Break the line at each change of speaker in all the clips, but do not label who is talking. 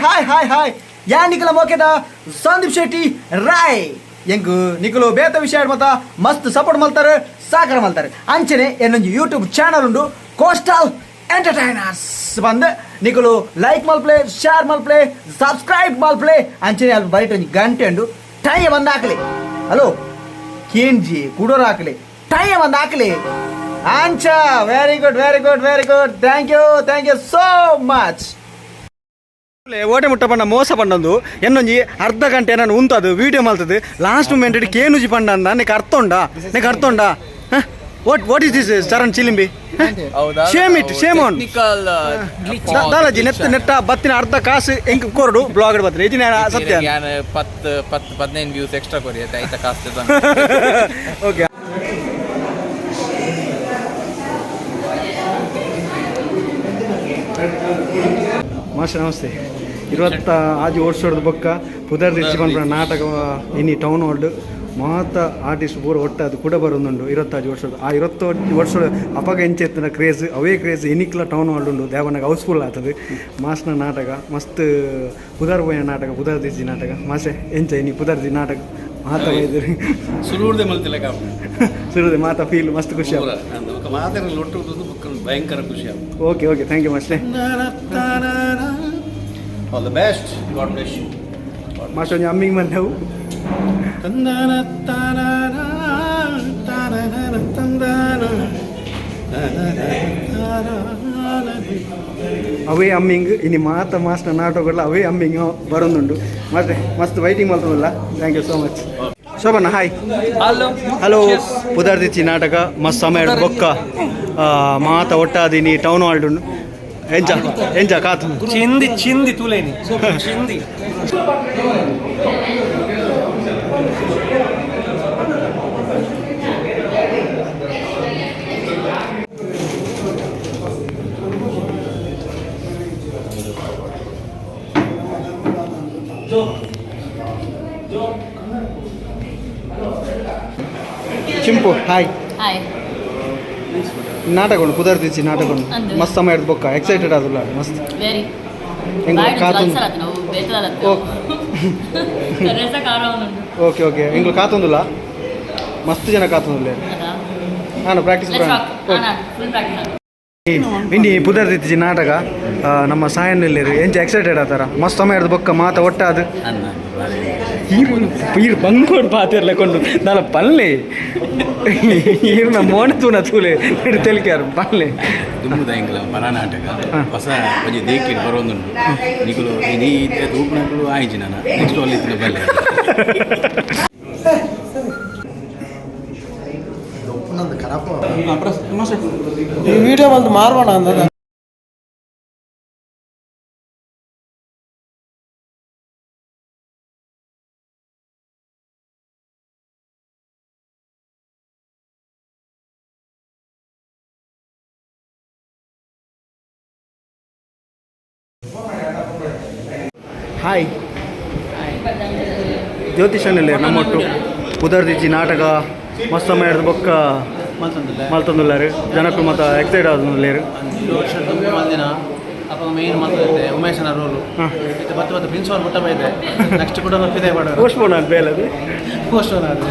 Hi hi hi. ಯಾ ನಿಕಲ ಮೋಕೆದ ಸಂದೀಪ್ ಶೆಟ್ಟಿ ರಾಯ್. ಎಂಕ್ ನಿಕುಲು ಬೇತ ವಿಷಯ ಮತ ಮಸ್ತ್ ಸಪೋರ್ಟ್ ಮಲ್ತಾರೆ, ಸಾಕಾರ ಮಲ್ತಾರೆ. ಅಂಚನೆ ಎನ್ನೊಂಜಿ ಯೂಟ್ಯೂಬ್ ಚಾನಲ್ ಉಂಡು, ಕೋಸ್ಟಲ್ ಎಂಟರ್ಟೈನರ್ಸ್ ಬಂದು. ನಿಕುಲು ಲೈಕ್ ಮಲ್ಪ್ಲೆ, ಶೇರ್ ಮಲ್ಪ್ಲೆ, ಸಬ್ಸ್ಕ್ರೈಬ್ ಮಲ್ಪ್ಲೆ. ಅಂಚನೆ ಅಲ್ಲಿ ಬೈಟ್ ಒಂಜಿ ಗಂಟೆ ಉಂಡು, ಟೈ ಬಂದು ಹಾಕಲಿ. ಹಲೋ ಕೇಂಜಿ ಕುಡೋರ್ ಹಾಕಲಿ, ಟೈ ಬಂದು ಹಾಕಲಿ ಅಂಚ. Very good, very good, very good. Thank you, thank you so much. ಓಟೆ ಮುಟ್ಟ ಪಂಡ ಮೋಸ ಪಂಡಂದು ಎನ್ನೊಂಜಿ ಅರ್ಧ ಗಂಟೆ ನಾನು ಉಂತದು ವೀಡಿಯೋ ಮಲ್ತದು ಲಾಸ್ಟ್ ಮೂಮೆಂಟ್ ಕೇನುಜಿ ಪಂಡ ಅಂದ. ನಿಕ್ ಅರ್ಥ ಉಂಡಾ? ನಿಕ್ ಅರ್ಥ ಉಂಡಾ? What is this, Charan Chilimbi? Shame it, shame on. ದಾಲಾಜಿ ನೆತ್ತ ನೆಟ್ಟ ಬತ್ತಿನ ಅರ್ಧ ಕಾಸು ಎಂಕ್ ಕೊರಡು. ಬ್ಲಾಗ್ ಬತ್ತಿನ ಇಜಿನ ಸತ್ಯ.
ಯಾನ್ 10 10 15 ವ್ಯೂಸ್ ಎಕ್ಸ್ಟ್ರಾ ಕೊರಿ ಐತ ಕಾಸ್ತೆ.
ಓಕೆ ಮಾಸ್ಟರ್, ನಮಸ್ತೆ. ಇರುವತ್ತ ಆಜಿ ಓಡಿಸೋಡ್ದು ಬೊಕ್ಕ ಪುದರ್ ದಿಚ್ಚಿ ಪನ್ಪುನ ನಾಟಕ ಇನಿ ಟೌನ್ ಹಾಲ್ಡ್ ಮಾತ ಆರ್ಟಿಸ್ಟ್ ಪೂರ ಒಟ್ಟಾದ್ ಕುಡ ಬರೊಂದುಂಡು. 25 ವರ್ಷದ ಆ 20 ವರ್ಷದ ಅಪಗ ಎಂಚ ಇತ್ತಿನ ಕ್ರೇಜ್, ಅವೇ ಕ್ರೇಜ್ ಇನಿಕ್ಲ ಟೌನ್ ಹಾಲ್ ಉಂಡು. ದೇವನಾಗ ಹೌಸ್ಫುಲ್ ಆತದೆ. ಮಾಸ್ನ ನಾಟಕ ಮಸ್ತ್ ಪುದರ್ ಪೋಯಿನ ನಾಟಕ, ಪುದರ್ ದಿಚ್ಚಿ ನಾಟಕ. ಮಾಸೆ, ಎಂಚ ಇನಿ ಪುದರ್ the ನಾಟಕ ಮಾತ ಬೈದಿರಿ?
ಸುಲೂರ್ದೆ ಮಲ್ತಿಲ್ಲ.
ಸುರುದೆ ಮಾತ ಫೀಲ್ ಮಸ್ತ್ ಖುಷಿ ಆಪುಂಡು.
ಮಾತೆಲ್ಲ ಒಟ್ಟು ಬುಕ್ ಭಯಂಕರ ಖುಷಿ ಆಗುತ್ತೆ.
Okay okay, thank you master.
All the best, God bless you.
Master, ಒಂಜಿ ಅಮ್ಮಿಂಗ್ ಮಲ್ಲೆವು.
ತಂದನ ತಾನನ ತಾನನ ತಂದನ ತಾನನ.
ಅವೇ ಅಮ್ಮಿಂಗ್ ಇನಿ ಮಾತ ಮಾಸ್ಟರ್ ನಾಟಕಲ್ಲ, ಅವೇ ಅಮ್ಮಿಂಗ್ ಬರೊಂದುಂಡು. ಮತ್ತೆ ಮಸ್ತ್ ವೈಟಿಂಗ್ ಮಲ್ತದಲ್ಲ. Thank you so much. Shobhanna, hi.
Hello.
Hello. ಪುದರ್ದಿಚ್ಚಿ ನಾಟಕ ಮಸ್ತ್ ಸಮಯ ಬೊಕ್ಕ ಮಾತ ಒಟ್ಟಾದಿನಿ ಟೌನ್ ಹಾಲ್ಡ್ ಎಂಚ ಎಂಚ ಕಾತು?
ಚಿಂದಿ ಚಿಂದಿ ತೂಲೇನಿ ಚಿಂದಿ.
ಚಿಂಪು, ಹಾಯ್.
ಹಾಯ್.
ನಾಟಕ ಉಂಟು, ಪುದರ್ದಿಚ್ಚಿ ನಾಟಕ ಉಂಟು.
ಅಂದು.
ಮಸ್ತ್ ಸಮಯ ಬೊಕ್ಕ ಎಕ್ಸೈಟೆಡ್ ಆದುಲ್ಲ ಮಸ್ತ್?
ವೆರಿ.
ಎಂಗ್ಲ ಕಾತೊಂದು
ನಾವು ಬೇತದಲ್ಲ ರೆಸ ಕಾರ ಉಂಟು.
ಓಕೆ ಓಕೆ, ಎಂಗ್ಲು ಕಾತೊಂದುಲ್ಲ, ಮಸ್ತ್ ಜನ ಕಾತೊಂದುಲ್ಲ.
ಅದಾ.
ನಾನು ಪ್ರಾಕ್ಟೀಸ್.
Let's rock. ನಾನು ಫುಲ್ ಪ್ರಾಕ್ಟೀಸ್.
ಇನ್ನು ಪುದರ್ದಿತ್ತಿ ನಾಟಕ ನಮ್ಮ ಸಾಯನಲ್ಲಿ ಎಂಚ ಎಕ್ಸೈಟೆಡ್ ಆತಾರ? ಮಸ್ತ್ ಸಮಯ ಬೊಕ್ಕ ಮಾತ ಒಟ್ಟಾದು. ಈರು ಈರು ಬಂಗೋಡ್ ಪಾತೆರ್ಲೆ ಕೊಂಡು ನಾಲ ಪಲ್ಲೆ ಈರ್ನ ಮೋಣ ತೂನ ತೂಲೆ ತೆಲಿಕಾರು ಪಲ್ಲೆ.
ದುಮ್ಮುದ ಎಂಕಲ ಪರ ನಾಟಕ ಹೊಸ ಒಂಜಿ ದೇಕಿಡ್ ಬರೋದುಂಡು. ನಿಕುಲು ಇನಿ ತೂಪುನಕುಲು ಆಯ್ಜಿ ನಾನು ನೆಕ್ಸ್ಟ್ ಅಲ್ಲಿ ಇತ್ತಿನ ಬಲ್ಲೆ.
ಈ ವಿಡಿಯೋ ಬಂದು ಮಾರ್ವಣ ಅಂದ.
ಹಾಯ್, ಜ್ಯೋತಿಷನಲ್ಲಿ ನಮ್ಮೊಟ್ಟು ಪುದರ್ದಿಚ್ಚಿ ನಾಟಕ ಮಸ್ತ್ ಸಮಯ ಬೊಕ್ಕ ಮಲ್ತೊಂದುಲ್ಲಾರು. ಜನಕ್ಕೂ ಮತ್ತ ಎಕ್ಸೈಟ್ ಆದೊಂದುಲ್ಲೇರು.
ಮಲ್ದಿನ ಅಪ್ಪ ಮೇನ್ ಮಲ್ತದೆ ಉಮೇಶನ ರೋಲು. ಇತ್ತೆ ಬತ್ತ ಬತ್ತ ಪ್ರಿನ್ಸಿಪಾಲ್ ಮುಟ್ಟ ಬೈದೆ. ನೆಕ್ಸ್ಟ್ ಕೂಡ ಪಿದೆ ಪಾಡ.
Post phone ಬೇಲದು.
ಪೋಸ್ಟ್ ಅದು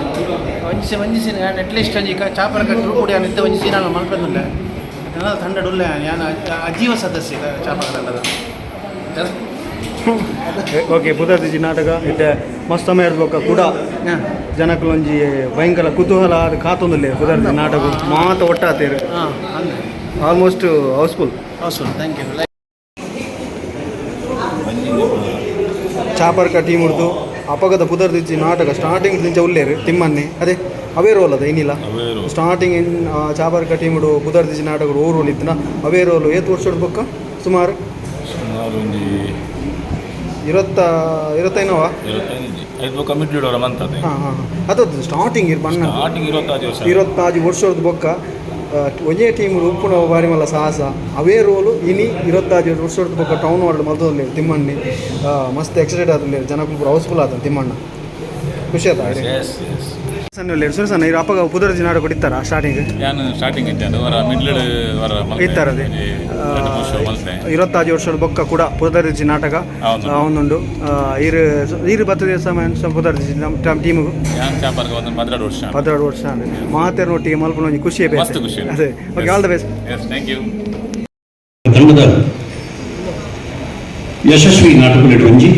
ಒಂಜಿ ಒಂಜಿ ಸೀನ್ ಅಟ್ಲೀಸ್ಟ್ ಒಂಜಿ ಚಾಪರ ಕಟ್ಟು ರೂಪುಡಿ ಇತ್ತೆ ಒಂಜಿ ಸೀನ್ ಮಲ್ಪೆಂದುಂಡೆ ತಂಡ ಉಲ್ಲೆ. ಯಾನ್ ಅಜೀವ ಸದಸ್ಯ ಚಾಪರ ತಂಡದ.
ಓಕೆ, ಪುದರ್ದಿಚ್ಚಿ ನಾಟಕ ಇತ್ತೆ ಮಸ್ತ್ ಸಮಯ ಬೊಕ್ಕ ಕೂಡ ಜನಕ್ಕೂ ಒಂಜಿ ಭಯಂಕರ ಕುತೂಹಲ ಅದು ಕಾತೊಂದುಲ್ಲೇರು. ಪುದರ್ದಿ ನಾಟಕ ಮಾತ ಒಟ್ಟಾತೇರು.
ಹಾಂ, ಅಂದೆ.
Almost house full.
ಹೌದು, thank you.
ಚಾಪರ್ಕ ಟೀಮ್ ಉರ್ದು ಅಪಗದ ಪುದರ್ದಿಚ್ಚಿ ನಾಟಕ ಸ್ಟಾರ್ಟಿಂಗ್ ನಿಂಚ ಉಲ್ಲೇರು ತಿಮ್ಮನ್ನೆ. ಅದೇ ಅವೇ ರೋಲ್ ಅದ ಏನಿಲ್ಲ. ಸ್ಟಾರ್ಟಿಂಗ್ ಚಾಪರ್ಕ ಟೀಮ್ ಪುದರ್ದಿಚ್ಚಿ ನಾಟಕ ಓ ರೋಲ್ ಇತ್ತಿನ ಅವೇ ರೋಲು. ಏತ್ ವರ್ಷದ ಬೊಕ್ಕ? ಸುಮಾರು?
ಸುಮಾರು ಒಂಜಿ
ಇರತ್ತ ಇರತ್ತೈನವ.
25 ಐದು ಕಮಿಟಿ ಇಡೋರ ಮಂತದೆ.
ಹಾಂ ಹಾಂ ಅದು ಸ್ಟಾರ್ಟಿಂಗ್ ಇರ್ ಬಣ್ಣ.
ಸ್ಟಾರ್ಟಿಂಗ್ 25 ವರ್ಷ.
25 ವರ್ಷದ ಬೊಕ್ಕ ಒಂಜೇ ಟೀಮ್ ಉಪ್ಪುನ ಬಾರಿ ಮಲ್ಲ ಸಾಹಸ. ಅವೇ ರೋಲು ಇನಿ 25 ವರ್ಷದ ಬೊಕ್ಕ ಟೌನ್ ಹಾಲ್ ಮಲ್ತೊಂದುಲ್ಲೇರು ತಿಮ್ಮಣ್ಣಿ. ಮಸ್ತ್ ಎಕ್ಸೈಟೆಡ್ ಆದುಲ್ಲೇರು ಜನಕ್ಕೂ. ಪೂರ ಹೌಸ್ಫುಲ್ ಆತ ತಿಮ್ಮಣ್ಣ. ಖುಷಿ ಆತ.
S S.
ಸಣ್ಣ ಸುರೇಶ್ ಅಣ್ಣ, ಇರು ಅಪ್ಪಗ ಪುದರ್ಜಿ ನಾಡ ಕೊಡಿತ್ತಾರ ಸ್ಟಾರ್ಟಿಂಗ್?
ಯಾನ್ ಸ್ಟಾರ್ಟಿಂಗ್ ಇದ್ದಾನೆ ವರ ಮಿಡ್ಲ್ ವರ
ಇತ್ತಾರದೆ.
ಮಲ್ತೆ.
25 ವರ್ಷದ ಬೊಕ್ಕ ಕೂಡ ಪುದರ್ಜಿ ನಾಟಕ.
ಹೌದು.
ಅವನುಂಡು. ಇರು ಇರು ಬತ್ತದ ಸಮಯ ಪುದರ್ಜಿ ನಮ್ಮ ಟೀಮಿಗೂ.
ಯಾನ್ ಚಾಪರ್ಗ ಒಂದು 12 ವರ್ಷ.
12 ವರ್ಷ ಮಾತೇರು ಒಟ್ಟಿಗೆ ಮಲ್ಪನ ಒಂಜಿ ಖುಷಿ.
ಮಸ್ತ್ ಖುಷಿ.
ಅದೇ. Okay, all the best.
Yes, thank you.
ತಂಡದ ಯಶಸ್ವಿ ನಾಟಕಲಿಡುವಂಜಿ.